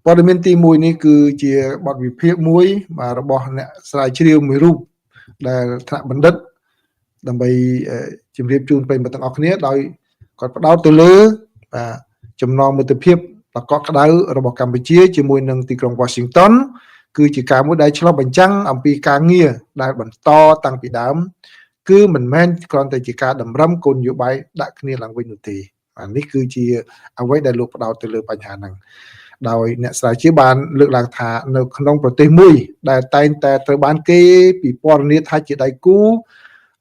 ព័ត៌មានទី1នេះគឺជាបទវិភាគមួយបាទរបស់អ្នកស្រាវជ្រាវមួយរូបដែលថ្នាក់បណ្ឌិតដើម្បីជម្រាបជូនប្រិយមិត្តទាំងអស់គ្នាដោយគាត់ផ្ដោតទៅលើបាទចំណងមិត្តភាពដ៏កក់ក្ដៅរបស់កម្ពុជាជាមួយនឹងទីក្រុង Washington គឺជាការមួយដែលឆ្លុះបញ្ចាំងអំពីការងារដែលបន្តតាំងពីដើមគឺមិនមែនគ្រាន់តែជាការតម្រឹមគោលនយោបាយដាក់គ្នាឡើងវិញនោះទេបាទនេះគឺជាអ្វីដែលលោកផ្ដោតទៅលើបញ្ហាហ្នឹងដោយអ្នកស្រាវជ្រាវបានលើកឡើងថានៅក្នុងប្រទេសមួយដែលតែងតែត្រូវបានគេពិពណ៌នាថាជាដៃគូ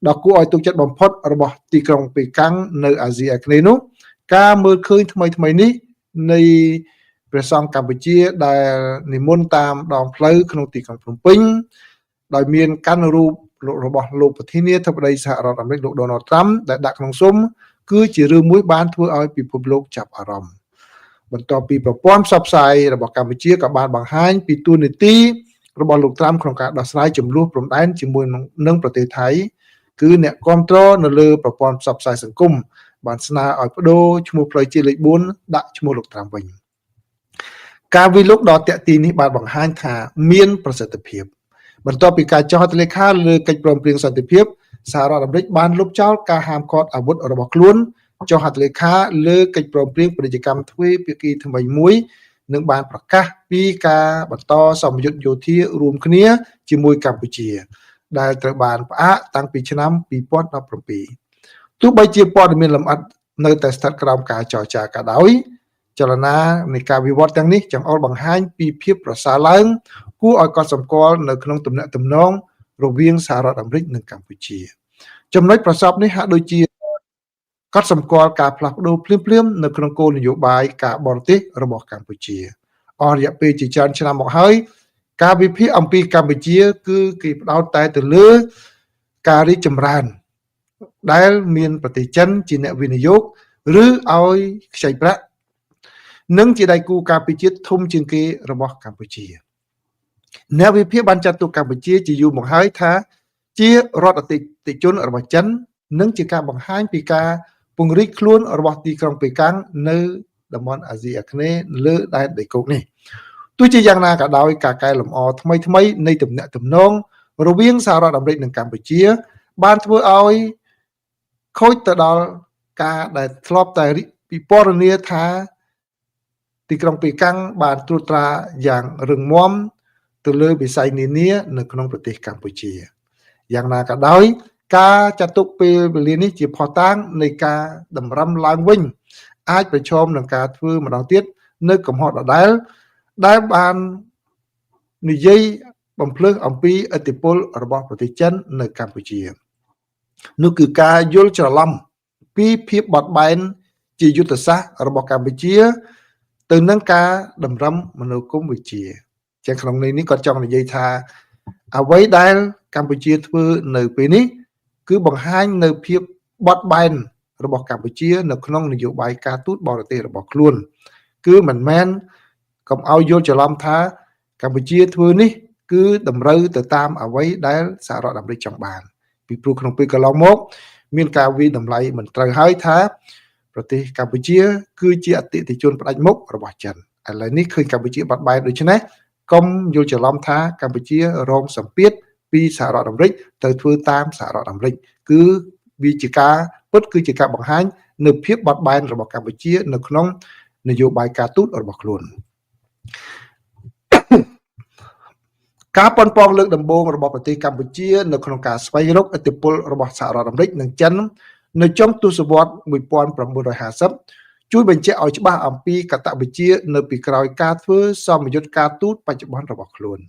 ដ៏គួរឲ្យទុកចិត្តបំផុតរបស់ទីក្រុងប៉េកាំងនៅអាស៊ីអាគ្នេយ៍នោះការមើលឃើញថ្មីថ្មីនេះនៃព្រះសង្ឃកម្ពុជាដែលនិមន្តតាមដងផ្លូវក្នុងទីក្រុងភ្នំពេញដោយមានកាន់រូបរបស់លោកប្រធានាធិបតីសហរដ្ឋអាមេរិកលោកដូណាល់ត្រាំដែលដាក់ក្នុងស៊ុមគឺជារឿងមួយបានធ្វើឲ្យពិភពលោកចាប់អារម្មណ៍បន្ទាប់ពីប្រព័ន្ធផ្សព្វផ្សាយរបស់កម្ពុជាក៏បានបង្ហាញពីតួនាទីរបស់លោកត្រាំក្នុងការដោះស្រាយចំនួនព្រំដែនជាមួយនឹងប្រទេសថៃគឺអ្នកគ្រប់គ្រងនៅលើប្រព័ន្ធផ្សព្វផ្សាយសង្គមបានស្នើឲ្យបដូរឈ្មោះផ្លូវជាតិលេខ4ដាក់ឈ្មោះលោកត្រាំវិញការវិលុកដ៏តាក់ទាញនេះបានបង្ហាញថាមានប្រសិទ្ធភាពបន្ទាប់ពីការចុះហត្ថលេខាលើកិច្ចព្រមព្រៀងសន្តិភាពសហរដ្ឋអាមេរិកបានលុបចោលការហាមឃាត់អាវុធរបស់ខ្លួនចុះហត្ថលេខាលើកិច្ចព្រមព្រៀងពាណិជ្ជកម្មទ្វេភាគីថ្មីមួយនិងបានប្រកាសពីការបន្តសម្ពយុទ្ធយោធារួមគ្នាជាមួយកម្ពុជាដែលត្រូវបានផ្អាកតាំងពីឆ្នាំ2017ទោះបីជាព័ត៌មានលម្អិតនៅតែស្ថិតក្រោមការចរចាក៏ដោយចលនានៃការវិវត្តទាំងនេះចង្អុលបង្ហាញពីភាពប្រសើរឡើងគួរឲ្យកត់សម្គាល់នៅក្នុងទំនាក់ទំនងរវាងសហរដ្ឋអាមេរិកនិងកម្ពុជាចំណុចប្រសពនេះហាក់ដូចជាកត់សម្គាល់ការផ្លាស់ប្ដូរភ្លាមៗនៅក្នុងគោលនយោបាយការបរទេសរបស់កម្ពុជាអស់រយៈពេលជាច្រើនឆ្នាំមកហើយការវិភាគអំពីកម្ពុជាគឺគេផ្ដោតតែទៅលើការរីកចម្រើនដែលមានប្រទេសចិនជាអ្នកវិនិយោគឬឲ្យខ្ចីប្រាក់និងជាដៃគូការពារជាតិធំជាងគេរបស់កម្ពុជាអ្នកវិភាគបានចាត់ទុកកម្ពុជាជាយូរមកហើយថាជារដ្ឋអតិថិជនរបស់ចិននិងជាការបង្ហាញពីការពង្រីកខ្លួនរបស់ទីក្រុងប៉េកាំងនៅតំបន់អាស៊ីអាគ្នេយ៍លើដែនដីគោកនេះទោះជាយ៉ាងណាក៏ដោយការកែលម្អថ្មីថ្មីនៃទំនាក់ទំនងរវាងសហរដ្ឋអាមេរិកនិងកម្ពុជាបានធ្វើឲ្យខូចទៅដល់ការដែលធ្លាប់តែពិពណ៌នាថាទីក្រុងប៉េកាំងបានត្រួតត្រាយ៉ាងរឹងមាំទៅលើវិស័យនានានៅក្នុងប្រទេសកម្ពុជាយ៉ាងណាក៏ដោយការចាត់ទុកពេលវេលានេះជាភស្តុតាងនៃការតម្រឹមឡើងវិញអាចប្រឈមនឹងការធ្វើម្ដងទៀតនៅកំហុសដដែលដែលបាននិយាយបំភ្លឺអំពីឥទ្ធិពលរបស់ប្រទេសចិននៅកម្ពុជានោះគឺការយល់ច្រឡំពីភាពបត់បែនជាយុទ្ធសាស្ត្ររបស់កម្ពុជាទៅនឹងការតម្រឹមមនោគមវិជ្ជាចឹងក្នុងន័យនេះគាត់ចង់និយាយថាអ្វីដែលកម្ពុជាធ្វើនៅពេលនេះគឺបង្ហាញនៅភាពបត់បែនរបស់កម្ពុជានៅក្នុងនយោបាយការទូតបរទេសរបស់ខ្លួនគឺមិនមែនកុំឲ្យយល់ច្រឡំថាកម្ពុជាធ្វើនេះគឺតម្រូវទៅតាមអ្វីដែលសហរដ្ឋអាមេរិកចង់បានពីព្រោះក្នុងពេលកន្លងមកមានការវិតម្លៃមិនត្រូវហើយថាប្រទេសកម្ពុជាគឺជាអតិថិជនផ្ដាច់មុខរបស់ចិនឥឡូវនេះឃើញកម្ពុជាបាត់បែនដូច្នេះកុំយល់ច្រឡំថាកម្ពុជារងសម្ពាធពីសហរដ្ឋអាមេរិកទៅធ្វើតាមសហរដ្ឋអាមេរិកគឺវាជាការពិតគឺជាការបង្ហាញនៅភាពបត់បែនរបស់កម្ពុជានៅក្នុងនយោបាយការទូតរបស់ខ្លួនការប៉ុនប៉ងលើកដំបូងរបស់ប្រទេសកម្ពុជានៅក្នុងការស្វែងរកឥទ្ធិពលរបស់សហរដ្ឋអាមេរិកនិងចិននៅចុងទសវត្ស1950ជួយបញ្ជាក់ឲ្យច្បាស់អំពីកតវិជ្ជានៅពីក្រោយការធ្វើសម្ពយុទ្ធការទូតបច្ចុប្បន្នរបស់ខ្លួន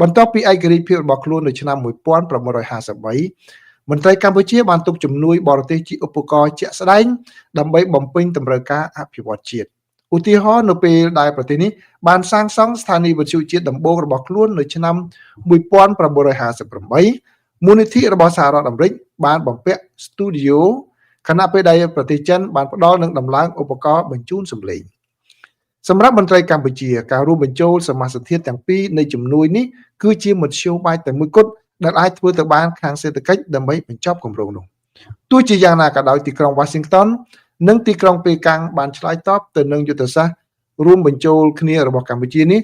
បន្ទាប់ពីឯករាជ្យភាពរបស់ខ្លួននៅឆ្នាំ1953មន្ត្រីកម្ពុជាបានទុកជំនួយបរទេសជាឧបករណ៍ជាក់ស្ដែងដើម្បីបំពេញតម្រូវការអភិវឌ្ឍជាតិឧទាហរណ៍នៅពេលដែលប្រទេសនេះបានសាងសង់ស្ថានីយ៍វិទ្យុជាតិដំបូងរបស់ខ្លួននៅឆ្នាំ1958មូលនិធិរបស់សហរដ្ឋអាមេរិកបានបំពាក់ស្ទូឌីយោខណៈពេលដែលប្រទេសចិនបានផ្ដល់និងដំឡើងឧបករណ៍បញ្ជូនសំឡេងសម្រាប់មន្ត្រីកម្ពុជាការរួមបញ្ចូលសមាសធាតុទាំងពីរនៃជំនួយនេះគឺជាមធ្យោបាយតែមួយគត់ដែលអាចធ្វើទៅបានខាងសេដ្ឋកិច្ចដើម្បីបញ្ចប់គម្រោងនោះទោះជាយ៉ាងណាក៏ដោយទីក្រុង Washington និងទីក្រុងប៉េកាំងបានឆ្លើយតបទៅនឹងយុទ្ធសាស្ត្រ រួមបញ្ចូលគ្នារបស់កម្ពុជានេះ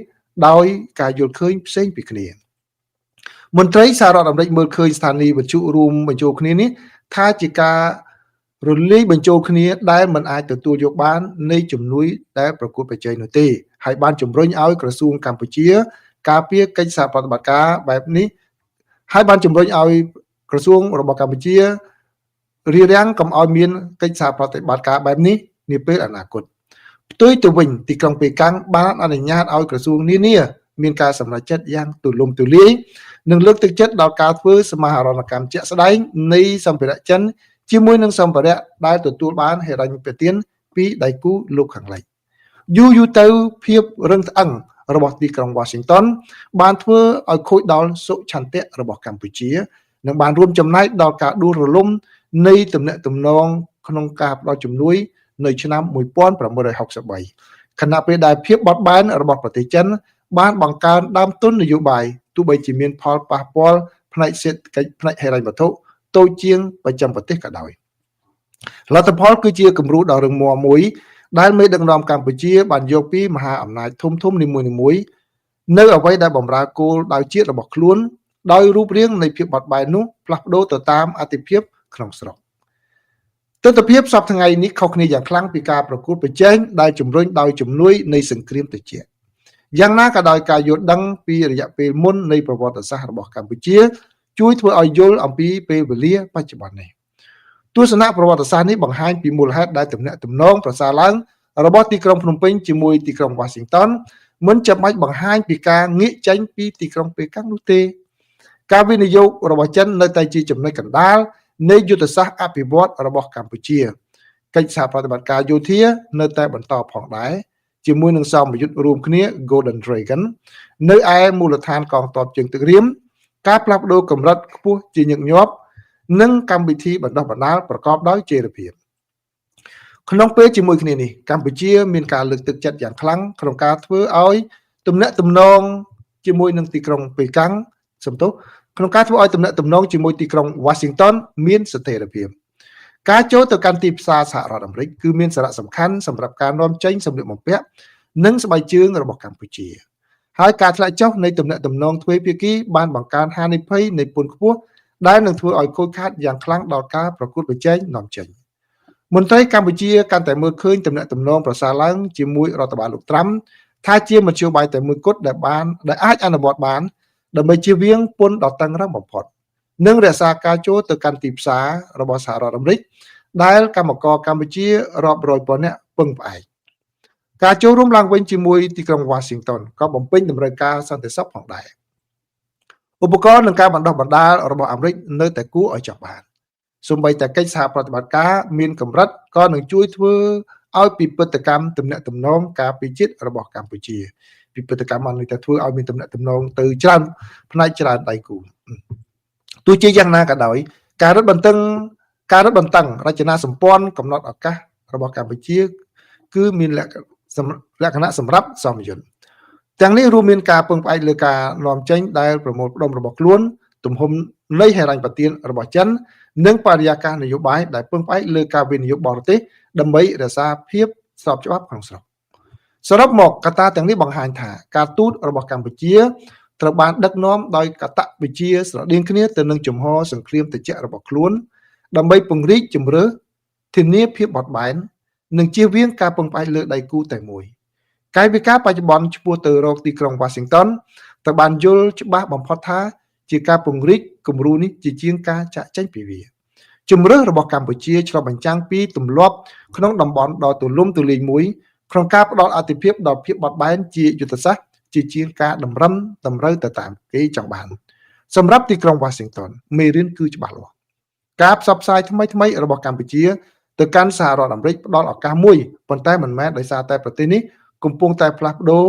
ដោយការយល់ឃើញផ្សេងពីគ្នាមន្ត្រីសហរដ្ឋអាមេរិកមើលឃើញស្ថានីយ៍វិទ្យុរួមបញ្ចូលគ្នានេះថាជាការរលាយបញ្ចូលគ្នាដែលមិនអាចទទួលយកបាននៃជំនួយដែលប្រកួតប្រជែងនោះទេហើយបានជំរុញឲ្យក្រសួងកម្ពុជាការពារកិច្ចសហប្រតិបត្តិការបែបនេះហើយបានជំរុញឲ្យក្រសួងរបស់កម្ពុជារារាំងកុំឲ្យមានកិច្ចសហប្រតិបត្តិការបែបនេះនាពេលអនាគតផ្ទុយទៅវិញទីក្រុងប៉េកាំងបានអនុញ្ញាតឲ្យក្រសួងនានាមានការសម្រេចចិត្តយ៉ាងទូលំទូលាយនិងលើកទឹកចិត្តដល់ការធ្វើសមាហរណកម្មជាក់ស្ដែងនៃសម្ភារៈចិនជាមួយនឹងសម្ភារៈដែលទទួលបានហិរញ្ញប្បទានពីដៃគូលោកខាងលិចយូរយូរទៅភាពរឹងត្អឹងរបស់ទីក្រុង Washington បានធ្វើឲ្យខូចដល់សុឆន្ទៈរបស់កម្ពុជានិងបានរួមចំណែកដល់ការដួលរលំនៃទំនាក់ទំនងក្នុងការផ្ដល់ជំនួយនៅឆ្នាំ1963ខណៈពេលដែលភាពបត់បែនរបស់ប្រទេសចិនបានបង្កើនដើមទុននយោបាយទោះបីជាមានផលប៉ះពាល់ផ្នែកសេដ្ឋកិច្ចផ្នែកហិរញ្ញវត្ថុតូចជាងប្រចាំប្រទេសក៏ដោយលទ្ធផលគឺជាគំរូដ៏រឹងមាំមួយដែលមេដឹកនាំកម្ពុជាបានយកពីមហាអំណាចធំៗនីមួយៗនៅអ្វីដែលបម្រើគោលដៅជាតិរបស់ខ្លួនដោយរូបរាងនៃភាពបត់បែននោះផ្លាស់ប្ដូរទៅតាមអតិភិបក្នុងស្រុកទិដ្ឋភាពសប្តាហ៍ថ្ងៃនេះខុសគ្នាយ៉ាងខ្លាំងពីការប្រកួតប្រជែងដែលជំរុញដោយជំនួយនៃសង្គ្រាមត្រជាក់យ៉ាងណាក៏ដោយការយល់ដឹងពីរយៈពេលមុននៃប្រវត្តិសាស្ត្ររបស់កម្ពុជាជួយធ្វើឲ្យយល់អំពីពេលវេលាបច្ចុប្បន្ននេះទស្សនៈប្រវត្តិសាស្ត្រនេះបង្ហាញពីមូលហេតុដែលទំនាក់ទំនងប្រសើរឡើងរបស់ទីក្រុងភ្នំពេញជាមួយទីក្រុងវ៉ាស៊ីនតោនមិនចាំបាច់បង្ហាញពីការងាកចេញពីទីក្រុងប៉េកាំងនោះទេការវិនិយោគរបស់ចិននៅតែជាចំណុចកណ្ដាលនៃយុទ្ធសាស្ត្រអភិវឌ្ឍរបស់កម្ពុជាកិច្ចសហប្រតិបត្តិការយោធានៅតែបន្តផងដែរជាមួយនឹងសមយុទ្ធរួមគ្នា Golden Dragon នៅឯមូលដ្ឋានកងទ័ពជើងទឹករាមការផ្លាស់ប្ដូរកម្រិតខ្ពស់ជាញឹកញាប់និងកម្មវិធីបណ្ដុះបណ្ដាលប្រកបដោយចីរភាពក្នុងពេលជាមួយគ្នានេះកម្ពុជាមានការលើកទឹកចិត្តយ៉ាងខ្លាំងក្នុងការធ្វើឲ្យទំនាក់ទំនងជាមួយនឹងទីក្រុងប៉េកាំងសំទោសក្នុងការធ្វើឲ្យទំនាក់ទំនងជាមួយទីក្រុង Washington មានស្ថិរភាពការចូលទៅកាន់ទីផ្សារសហរដ្ឋអាមេរិកគឺមានសារៈសំខាន់សម្រាប់ការនាំចេញសម្លៀកបំពាក់និងស្បែកជើងរបស់កម្ពុជាហើយការធ្លាក់ចុះនៃទំនាក់ទំនងទ្វេភាគីបានបង្កើនហានិភ័យនៃពន្ធខ្ពស់ដែលនឹងធ្វើឲ្យខូចខាតយ៉ាងខ្លាំងដល់ការប្រកួតប្រជែងនាំចេញមន្ត្រីកម្ពុជាកាន់តែមើលឃើញទំនាក់ទំនងប្រសើរឡើងជាមួយរដ្ឋបាលលោកត្រាំថាជាមធ្យោបាយតែមួយគត់ដែលអាចអនុវត្តបានដើម្បីជៀសវាងពន្ធដ៏តឹងរ៉ឹងបំផុតនិងរក្សាការចូលទៅកាន់ទីផ្សាររបស់សហរដ្ឋអាមេរិកដែលកម្មករកម្ពុជារាប់រយពាន់នាក់ពឹងផ្អែកការចូលរួមឡើងវិញជាមួយទីក្រុង Washington ក៏បំពេញតម្រូវការសន្តិសុខផងដែរឧបករណ៍និងការបណ្ដុះបណ្ដាលរបស់អាមេរិកនៅតែគួរឲ្យចង់បានសូម្បីតែកិច្ចសហប្រតិបត្តិការមានកម្រិតក៏នឹងជួយធ្វើឲ្យពិពិធកម្មទំនាក់ទំនងការពារជាតិរបស់កម្ពុជាពិពិធកម្មនេះតែធ្វើឲ្យមានទំនាក់ទំនងទៅច្រើនផ្នែកច្រើនដៃគូទោះជាយ៉ាងណាក៏ដោយការរឹតបន្តឹងរចនាសម្ព័ន្ធកំណត់ឱកាសរបស់កម្ពុជាគឺមានលក្ខណៈសម្រាប់សមយុទ្ធទាំងនេះរួមមានការពឹងផ្អែកលើការនាំចេញដែលប្រមូលផ្ដុំរបស់ខ្លួនទំហំនៃហិរញ្ញប្បទានរបស់ចិននិងបរិយាកាសនយោបាយដែលពឹងផ្អែកលើការវិនិយោគបរទេសដើម្បីរក្សាភាពស្របច្បាប់ក្នុងស្រុកសរុបមកកត្តាទាំងនេះបង្ហាញថាការទូតរបស់កម្ពុជាត្រូវបានដឹកនាំដោយកតវិជ្ជាស្រដៀងគ្នាទៅនឹងជំហរសង្គ្រាមត្រជាក់របស់ខ្លួនដើម្បីពង្រីកជំរឿធានាភាពបត់បែននិងជៀសវាងការពឹងផ្អែកលើដៃគូតែមួយកាយវិការបច្ចុប្បន្នឆ្ពោះទៅរកទីក្រុង Washington ត្រូវបានយល់ច្បាស់បំផុតថាជាការពង្រីកគំរូនេះជាជាងការចាកចេញពីវាជំរឿរបស់កម្ពុជាឆ្លុះបញ្ចាំងពីទម្លាប់ក្នុងតំបន់ដ៏ទូលំទូលាយមួយក្នុងការផ្ដល់អាទិភាពដល់ភាពបត់បែនជាយុទ្ធសាស្ត្រជាជាងការតម្រឹមតម្រូវទៅតាមគេចង់បានសម្រាប់ទីក្រុង Washington មេរៀនគឺច្បាស់លាស់ការផ្សព្វផ្សាយថ្មីៗរបស់កម្ពុជាទៅកាន់សហរដ្ឋអាមេរិកផ្ដល់ឱកាសមួយប៉ុន្តែមិនមែនដោយសារតែប្រទេសនេះកំពុងតែផ្លាស់ប្ដូរ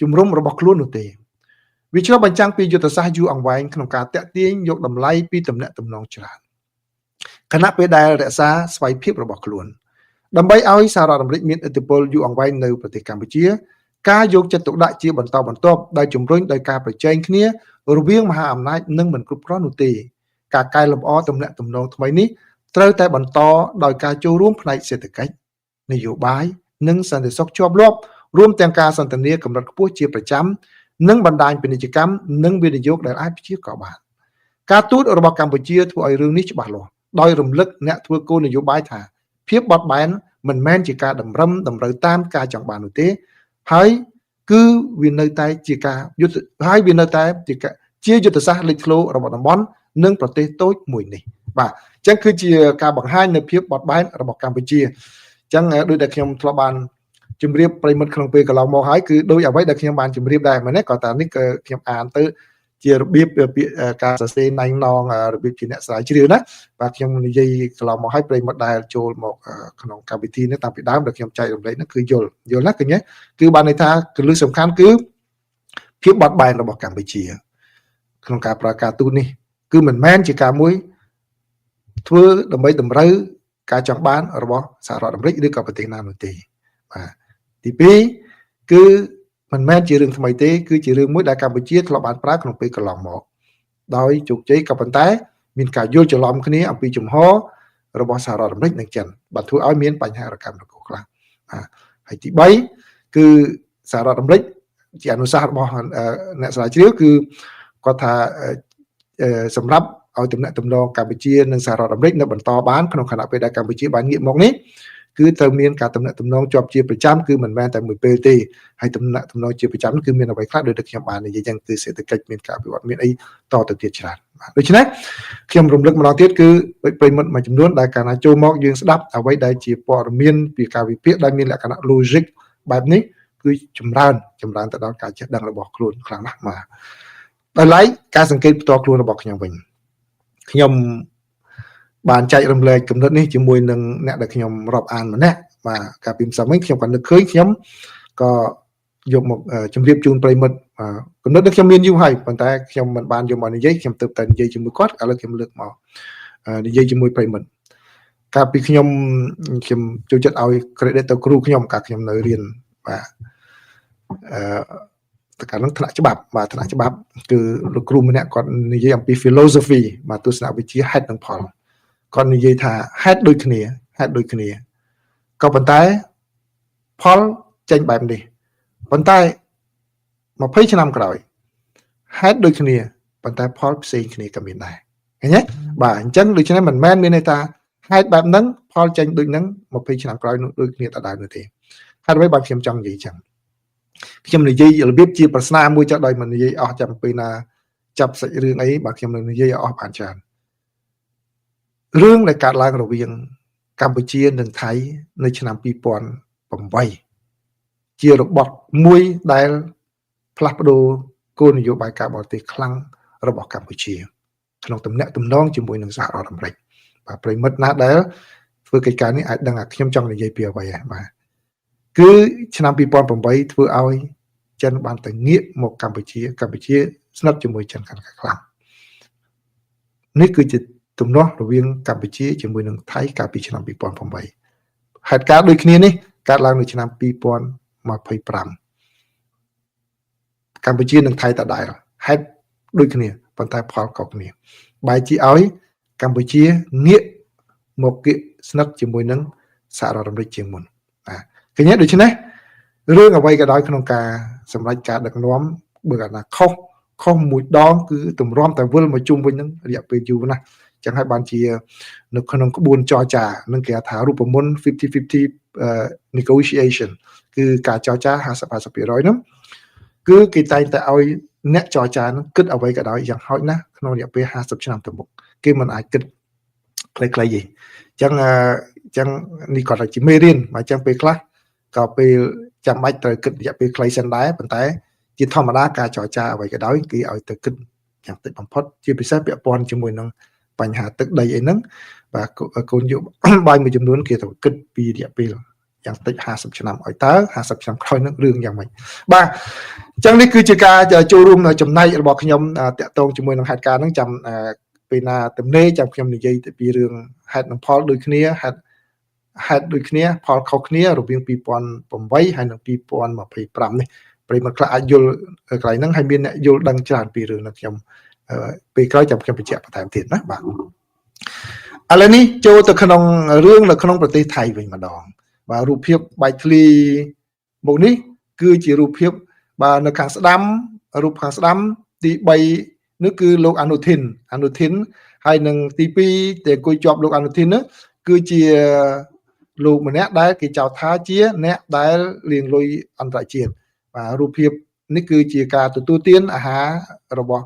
ជំរំរបស់ខ្លួននោះទេវាឆ្លុះបញ្ចាំងពីយុទ្ធសាស្ត្រយូរអង្វែងក្នុងការតាក់ទាញយកតម្លៃពីទំនាក់ទំនងច្រើនខណៈពេលដែលរក្សាស្វ័យភាពរបស់ខ្លួនដើម្បីឲ្យសហរដ្ឋអាមេរិកមានឥទ្ធិពលយូរអង្វែងនៅប្រទេសកម្ពុជាការយកចិត្តទុកដាក់ជាបន្តបន្ទាប់ដែលជំរុញដោយការប្រជែងគ្នារវាងមហាអំណាចនឹងមិនគ្រប់គ្រាន់នោះទេការកែលម្អទំនាក់ទំនងថ្មីនេះត្រូវតែបន្តដោយការចូលរួមផ្នែកសេដ្ឋកិច្ចនយោបាយនិងសន្តិសុខជាប់លាប់ រួមទាំងការសន្ទនាកម្រិតខ្ពស់ជាប្រចាំនិងបណ្ដាញពាណិជ្ជកម្មនិងវិនិយោគដែលអាចព្យាករបានការទូតរបស់កម្ពុជាធ្វើឲ្យរឿងនេះច្បាស់លាស់ដោយរំលឹកអ្នកធ្វើគោលនយោបាយថាភាពបត់បែនមិនមែនជាការតម្រឹមតម្រូវតាមការចង់បាននោះទេហើយគឺវានៅតែជាការយុទ្ធហើយវានៅតែជាយុទ្ធសាស្ត្រលេចធ្លោរបស់តំបន់និងប្រទេសតូចមួយនេះបាទអញ្ចឹងគឺជាការបង្ហាញនៅភាពបត់បែនរបស់កម្ពុជាអញ្ចឹងដូចដែលខ្ញុំធ្លាប់បានជម្រាបប្រិមិត្តក្នុងពេលកន្លងមកហើយគឺដូចអ្វីដែលខ្ញុំបានជម្រាបដែរមែនទេគាត់ថានេះគឺខ្ញុំអានទៅជារបៀបពាក្យការសរសេរណៃណងរបៀបជាអ្នកស្រាវជ្រាវណាបាទខ្ញុំនិយាយកន្លងមកឲ្យប្រិមិត្តដែលចូលមកក្នុងកម្មវិធីនេះតាំងពីដើមដែលខ្ញុំចែករំលែកហ្នឹងគឺយល់យល់ណាឃើញទេគឺបានន័យថាគន្លឹះសំខាន់គឺភាពបត់បែនរបស់កម្ពុជាក្នុងការប្រើការទូតនេះគឺមិនមែនជាការមួយធ្វើដើម្បីតម្រូវការចង់បានរបស់សហរដ្ឋអាមេរិកឬក៏ប្រទេសណានោះទេបាទទី2គឺមិនមែនជារឿងថ្មីទេគឺជារឿងមួយដែលកម្ពុជាធ្លាប់បានប្រើក្នុងពេលកន្លងមកដោយជោគជ័យក៏ប៉ុន្តែមានការយល់ច្រឡំគ្នាអំពីជំហររបស់សហរដ្ឋអាមេរិកនិងចិនបាទធ្វើឲ្យមានបញ្ហារកម្មរកខ្លះបាទហើយទី3គឺសហរដ្ឋអាមេរិកជាអនុសាសន៍របស់អ្នកស្រាវជ្រាវគឺគាត់ថាសម្រាប់ឲ្យទំនាក់ទំនងកម្ពុជានិងសហរដ្ឋអាមេរិកនៅបន្តបានក្នុងខណៈពេលដែលកម្ពុជាបានងាកមកនេះគឺត្រូវមានការទំនាក់ទំនងជាប់ជាប្រចាំគឺមិនមែនតែមួយពេលទេហើយទំនាក់ទំនងជាប្រចាំគឺមានអ្វីខ្លះដោយដែលខ្ញុំបាននិយាយចឹងគឺសេដ្ឋកិច្ចមានការអភិវឌ្ឍមានអីតទៅទៀតច្រើនបាទដូច្នេះខ្ញុំរំលឹកម្ដងទៀតគឺប្រិមិត្តមួយចំនួនដែលកាលណាចូលមកយើងស្ដាប់អ្វីដែលជាព័ត៌មានពីការវិភាគដែលមានលក្ខណៈ logic បែបនេះគឺចម្រើនទៅដល់ការចេះដឹងរបស់ខ្លួនខ្លាំងណាស់បាទដោយឡែកការសង្កេតផ្ទាល់ខ្លួនរបស់ខ្ញុំវិញខ្ញុំបានចែករំលែកគំនិតនេះជាមួយនឹងអ្នកដែលខ្ញុំរាប់អានម្នាក់បាទកាលពីម្សិលមិញខ្ញុំក៏នឹកឃើញខ្ញុំក៏យកមកជម្រាបជូនប្រិមិត្តគំនិតនេះខ្ញុំមានយូរហើយប៉ុន្តែខ្ញុំមិនបានយកមកនិយាយខ្ញុំទើបតែនិយាយជាមួយគាត់ឥឡូវខ្ញុំលើកមកនិយាយជាមួយប្រិមិត្តកាលពីខ្ញុំខ្ញុំចូលចិត្តឲ្យ credit ទៅគ្រូខ្ញុំកាលខ្ញុំនៅរៀនបាទតកាលនោះថ្នាក់ច្បាប់បាទថ្នាក់ច្បាប់គឺលោកគ្រូម្នាក់គាត់និយាយអំពី philosophy បាទទស្សនវិជ្ជាហេតុនិងផលគាត់និយាយថាហេតុដូចគ្នាហេតុដូចគ្នាក៏ប៉ុន្តែផលចេញបែបនេះប៉ុន្តែ20ឆ្នាំក្រោយហេតុដូចគ្នាប៉ុន្តែផលផ្សេងគ្នាក៏មានដែរឃើញទេបាទអញ្ចឹងដូច្នេះមិនមែនមានន័យថាហេតុបែបហ្នឹងផលចេញដូចហ្នឹង20ឆ្នាំក្រោយនោះដូចគ្នាដដែលនោះទេហេតុអ្វីបានខ្ញុំចង់និយាយចឹងខ្ញុំនិយាយរបៀបជាប្រស្នាមួយចុះដោយមិននិយាយអស់ចាំពេលណាចាប់សាច់រឿងអីបាទខ្ញុំនឹងនិយាយឲ្យអស់បានច្រើនរឿងដែលកើតឡើងរវាងកម្ពុជានិងថៃនៅឆ្នាំ2008ជារបត់មួយដែលផ្លាស់ប្ដូរគោលនយោបាយការបរទេសខ្លាំងរបស់កម្ពុជាក្នុងទំនាក់ទំនងជាមួយនឹងសហរដ្ឋអាមេរិកបាទប្រិមិត្តណាដែលធ្វើកិច្ចការនេះអាចដឹងថាខ្ញុំចង់និយាយពីអ្វីហើយបាទគឺឆ្នាំ2008ធ្វើឲ្យចិនបានទៅងាកមកកម្ពុជាកម្ពុជាស្និទ្ធជាមួយចិនកាន់តែខ្លាំងនេះគឺជាទំនាស់រវាងកម្ពុជាជាមួយនឹងថៃកាលពីឆ្នាំ2008ហេតុការណ៍ដូចគ្នានេះកើតឡើងនៅឆ្នាំ2025កម្ពុជានិងថៃដដែលហេតុដូចគ្នាប៉ុន្តែផលខុសគ្នាបែរជាឲ្យកម្ពុជាងាកមកគៀកស្និទ្ធជាមួយនឹងសហរដ្ឋអាមេរិកជាងមុនបាទឃើញទេដូច្នេះរឿងអ្វីក៏ដោយក្នុងការសម្រេចការដឹកនាំបើកាលណាខុសមួយដងគឺទម្រាំតែវិលមកជុំវិញនឹងរយៈពេលយូរណាស់ចឹងហើយបានជានៅក្នុងក្បួនចរចានឹងគេថារូបមន្ត50-50 negotiation គឺការចរចា50 50%ហ្នឹងគឺគេតែងតែឲ្យអ្នកចរចាហ្នឹងគិតអ្វីក៏ដោយយ៉ាងហោចណាស់ក្នុងរយៈពេល50ឆ្នាំទៅមុខគេមិនអាចគិតខ្លីៗទេចឹងចឹងនេះគាត់ថាជាមេរៀនបាទចឹងពេលខ្លះក៏ពេលចាំបាច់ត្រូវគិតរយៈពេលខ្លីសិនដែរប៉ុន្តែជាធម្មតាការចរចាអ្វីក៏ដោយគេឲ្យទៅគិតយ៉ាងតិចបំផុតជាពិសេសពាក់ព័ន្ធជាមួយនឹងបញ្ហាទឹកដីអីហ្នឹងបាទកូនយោបាយមួយចំនួនគេត្រូវគិតពីរយៈពេលយ៉ាងតិច50ឆ្នាំឲ្យតើ50ឆ្នាំក្រោយនឹងរឿងយ៉ាងម៉េចបាទអញ្ចឹងនេះគឺជាការចូលរួមចំណែករបស់ខ្ញុំតាក់ទងជាមួយនឹងហេតុការណ៍ហ្នឹងចាំពេលណាទំនេរចាំខ្ញុំនិយាយទៅពីរឿងហេតុនិងផលដូចគ្នាហេតុដូចគ្នាផលខុសគ្នារវាង2008ហើយនិង2025នេះប្រិមត្តខ្លះអាចយល់កន្លែងហ្នឹងហើយមានអ្នកយល់ដឹងច្រើនពីរឿងហ្នឹងខ្ញុំពេលក្រោយចាំខ្ញុំបញ្ជាក់បន្ថែមទៀតណាបាទឥឡូវនេះចូលទៅក្នុងរឿងនៅក្នុងប្រទេសថៃវិញម្ដងបាទរូបភាពបែកធ្លាយមកនេះ គឺជារូបភាពបាទនៅខាងស្ដាំរូបខាងស្ដាំទី3នោះគឺលោកអនុធីនអនុធីនហើយនឹងទី2ដែលអង្គុយជាប់លោកអនុធីននោះគឺជាលោកម្នាក់ដែលគេចោទថាជាអ្នកដែលលាងលុយអន្តរជាតិបាទរូបភាពនេះគឺជាការទទួលទានអាហាររបស់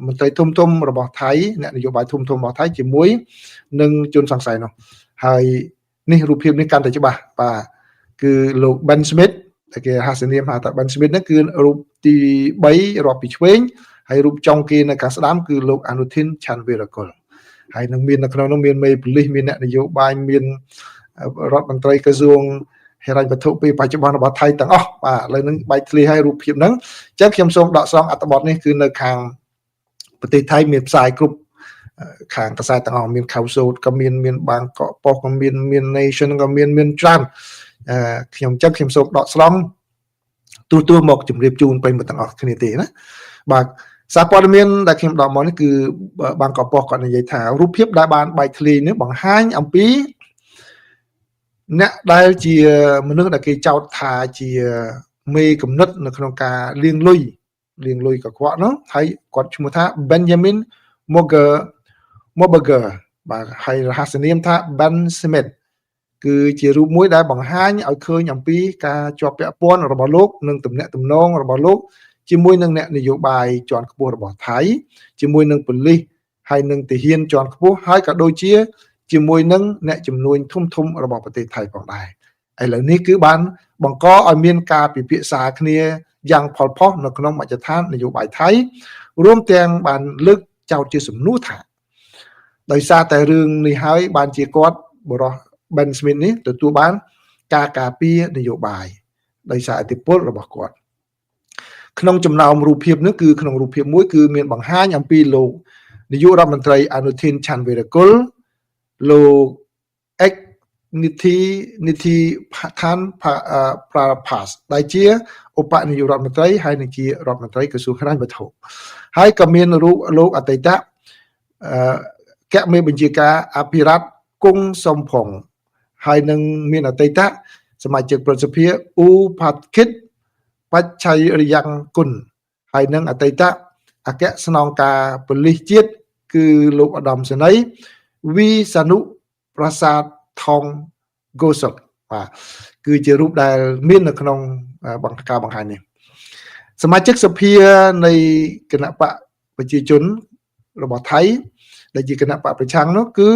មន្ត្រីធំធំរបស់ថៃអ្នកនយោបាយធំធំរបស់ថៃជាមួយនឹងជនសង្ស័យនោះហើយនេះរូបភាពនេះកាន់តែច្បាស់បាទគឺលោក Ben Smith ដែលគេហាសនាមហៅថា Ben Smith ហ្នឹងគឺរូបទី3រាប់ពីឆ្វេងហើយរូបចុងគេនៅខាងស្ដាំគឺលោកអនុធីនឆាន់វីរកុលហើយនឹងមាននៅក្នុងនោះមានមេប៉ូលីសមានអ្នកនយោបាយមានរដ្ឋមន្ត្រីក្រសួងហិរញ្ញវត្ថុពេលបច្ចុប្បន្នរបស់ថៃទាំងអស់បាទឥឡូវហ្នឹងបែកធ្លាយឲ្យរូបភាពហ្នឹងអញ្ចឹងខ្ញុំសូមដកស្រង់អត្ថបទនេះគឺនៅខាងប្រទេសថៃមានផ្សាយគ្រប់ខាងកាសែតទាំងអស់មានខៅសូតក៏មានមានបាងកកប៉ុស្តិ៍ក៏មានមាន Nation ក៏មានមានច្រើនអឺខ្ញុំអញ្ចឹងខ្ញុំសូមដកស្រង់ទូទួមកជម្រាបជូនប្រិយមិត្តទាំងអស់គ្នាទេណាបាទសារព័ត៌មានដែលខ្ញុំដកមកនេះគឺបាងកកប៉ុស្តិ៍គាត់និយាយថារូបភាពដែលបានបែកធ្លាយនេះបង្ហាញអំពីអ្នកដែលជាមនុស្សដែលគេចោទថាជាមេគំនិតនៅក្នុងការលាងលុយលាងលុយកខ្វក់នោះហើយគាត់ឈ្មោះថា Benjamin Moger Moberger បាទហើយរហស្សនាមថា Ben Smith គឺជារូបមួយដែលបង្ហាញឲ្យឃើញអំពីការជាប់ពាក់ព័ន្ធរបស់លោកនិងទំនាក់ទំនងរបស់លោកជាមួយនឹងអ្នកនយោបាយជាន់ខ្ពស់របស់ថៃជាមួយនឹងប៉ូលីសហើយនឹងទាហានជាន់ខ្ពស់ហើយក៏ដូចជាជាមួយនឹងអ្នកជំនួញធំធំរបស់ប្រទេសថៃផងដែរឥឡូវនេះគឺបានបង្កឲ្យមានការពិភាក្សាគ្នាយ៉ាងផុលផុសនៅក្នុងមជ្ឈដ្ឋាននយោបាយថៃរួមទាំងបានលើកចោទជាសំណួរថាដោយសារតែរឿងនេះហើយបានជាគាត់បរិះ Ben Smith នេះទទួលបានការការពារនយោបាយដោយសារឥទ្ធិពលរបស់គាត់ក្នុងចំណោមរូបភាពនោះគឺក្នុងរូបភាពមួយគឺមានបង្ហាញអំពីលោកនាយករដ្ឋមន្ត្រីអនុធីនឆាន់វីរគុលលោកអិកនិធិនិធិឋានប្រាផាសដែលជាឧបនាយករដ្ឋមន្ត្រីហើយនឹងជារដ្ឋមន្ត្រីក្រសួងហិរញ្ញវត្ថុហើយក៏មានរូបលោកអតីតគណៈមេបញ្ជាការអភិរក្សគង់សំផងហើយនឹងមានអតីតសមាជិកប្រសិទ្ធិអ៊ូផាត់គិតបច្ឆ័យរិយ៉ាងគុណហើយនឹងអតីតអគ្គស្នងការប៉ូលីសជាតិគឺលោកឧត្តមសេនីយ៍វីសានុប្រាសាទថងកោសុតបាទគឺជារូបដែលមាននៅក្នុងបង្ការបង្ហាញនេះសមាជិកសភានៃគណៈបកប្រជាជនរបស់ថៃដែលជាគណៈបកប្រឆាំងនោះគឺ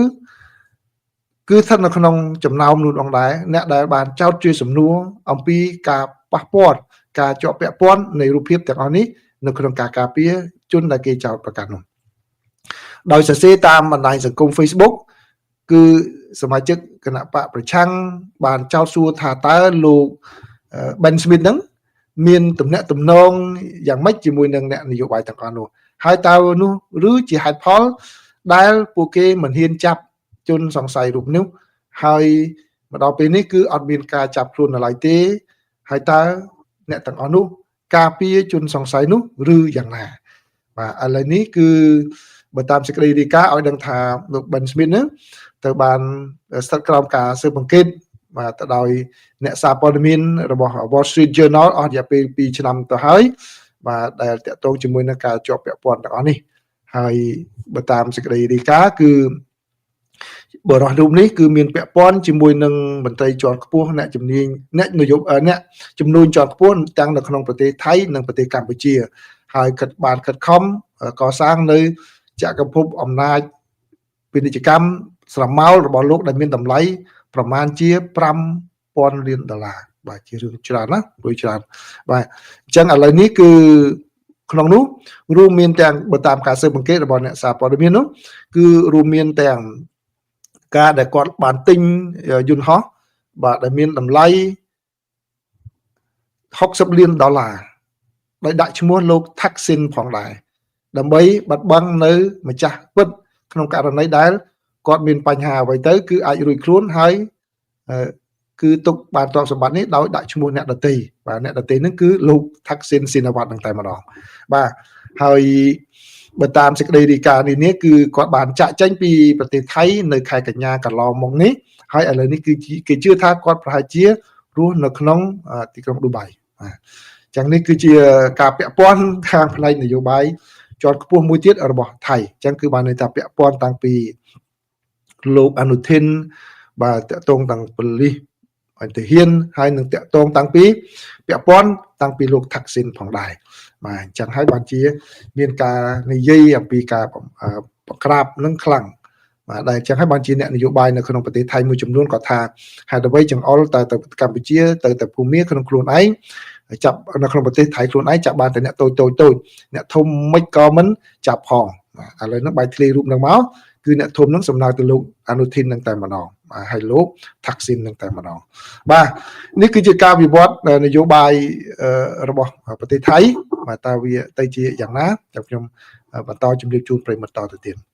គឺស្ថិតនៅក្នុងចំណោមនោះផងដែរអ្នកដែលបានចោទជាសំណួរអំពីការប៉ះពាល់ការជាប់ពាក់ព័ន្ធនៃរូបភាពទាំងអស់នេះនៅក្នុងការការពារជនដែលគេចោទប្រកាន់នោះដោយសរសេរតាមបណ្ដាញសង្គម Facebook គឺសមាជិកគណៈបកប្រឆាំងបានចោទសួរថាតើលោក Ben Smith ហ្នឹងមានទំនាក់ទំនងយ៉ាងម៉េចជាមួយនឹងអ្នកនយោបាយទាំងអស់នោះហើយតើនោះឬជាហេតុផលដែលពួកគេមិនហ៊ានចាប់ជនសង្ស័យរូបនោះហើយមកដល់ពេលនេះគឺអត់មានការចាប់ខ្លួននៅឡើយទេហើយតើអ្នកទាំងអស់នោះការពារជនសង្ស័យនោះឬយ៉ាងណាបាទឥឡូវនេះគឺបើតាមសេចក្តីរាយការណ៍ឲ្យដឹងថាលោក Ben Smith ហ្នឹងទៅបានស្ថិតក្រោមការស៊ើបអង្កេតបាទទៅដោយអ្នកសារព័ត៌មានរបស់ Wall Street Journal អស់រយៈពេល2ឆ្នាំទៅហើយបាទដែលតាក់ទងជាមួយនឹងការជាប់ពាក់ព័ន្ធទាំងអស់នេះហើយបើតាមសេចក្តីរាយការណ៍គឺបរិះរូបនេះគឺមានពាក់ព័ន្ធជាមួយនឹងមន្ត្រីជាន់ខ្ពស់អ្នកជំនាញអ្នកនយោបាយអ្នកជំនួញជាន់ខ្ពស់ទាំងនៅក្នុងប្រទេសថៃនិងប្រទេសកម្ពុជាហើយខិតបានខិតខំកសាងនៅចក្រភពអំណាចពាណិជ្ជកម្មស្រមោលរបស់លោកដែលមានតម្លៃប្រមាណជា5000លានដុល្លារបាទជារឿងច្រើនណាលុយច្រើនបាទអញ្ចឹងឥឡូវនេះគឺក្នុងនោះរួមមានទាំងបើតាមការស៊ើបអង្កេតរបស់អ្នកសារព័ត៌មាននោះគឺរួមមានទាំងការដែលគាត់បានទិញយន្តហោះបាទដែលមានតម្លៃ60លានដុល្លារដោយដាក់ឈ្មោះលោកថាក់ស៊ីនផងដែរដើម្បីបាត់បង់នៅម្ចាស់ពិតក្នុងករណីដែលគាត់មានបញ្ហាអ្វីទៅគឺអាចរួចខ្លួនហើយគឺទុកបានទ្រព្យសម្បត្តិនេះដោយដាក់ឈ្មោះអ្នកដទៃបាទអ្នកដទៃហ្នឹងគឺលោកថាក់ស៊ីនស៊ីណាវ៉ាត់នឹងតែម្ដងបាទហើយបើតាមសេចក្តីរាយការណ៍នេះគឺគាត់បានចាក់ចេញពីប្រទេសថៃនៅខែកញ្ញាកន្លងមកនេះហើយឥឡូវនេះគឺគេជឿថាគាត់ប្រហែលជារស់នៅក្នុងទីក្រុងឌូបៃ បាទចឹងនេះគឺជាការពាក់ព័ន្ធខាងផ្នែកនយោបាយជាន់ខ្ពស់មួយទៀតរបស់ថៃអញ្ចឹងគឺបានន័យថាពាក់ព័ន្ធតាំងពីលោកអនុធិនបាទតាក់ទងតាំងប៉ូលីសអន្តហ៊ានហើយនឹងតាក់ទងតាំងពីពាក់ព័ន្ធតាំងពីលោកថាក់ស៊ីនផងដែរបាទអញ្ចឹងហើយបានជាមានការនិយាយអំពីការបង្ក្រាបនឹងខ្លាំងបាទដែលអញ្ចឹងហើយបានជាអ្នកនយោបាយនៅក្នុងប្រទេសថៃមួយចំនួនក៏ថាហេតុអ្វីចង្អុលតែទៅកម្ពុជាទៅតែភូមាក្នុងខ្លួនឯងចាប់នៅក្នុងប្រទេសថៃខ្លួនឯងចាប់បានតែអ្នកតូចតូចតូចអ្នកធំមិនក៏មិនចាប់ផងបាទឥឡូវហ្នឹងបាយធ្លាយរូបហ្នឹងមកគឺអ្នកធំហ្នឹងសំដៅទៅលោកអនុធីននឹងតែម្ដងបាទហើយលោកថាក់ស៊ីននឹងតែម្ដងបាទនេះគឺជាការវិវត្តនយោបាយរបស់ប្រទេសថៃបាទតើវាទៅជាយ៉ាងណាចាំខ្ញុំបន្តជម្រាបជូនប្រិយមិត្តតទៅទៀត។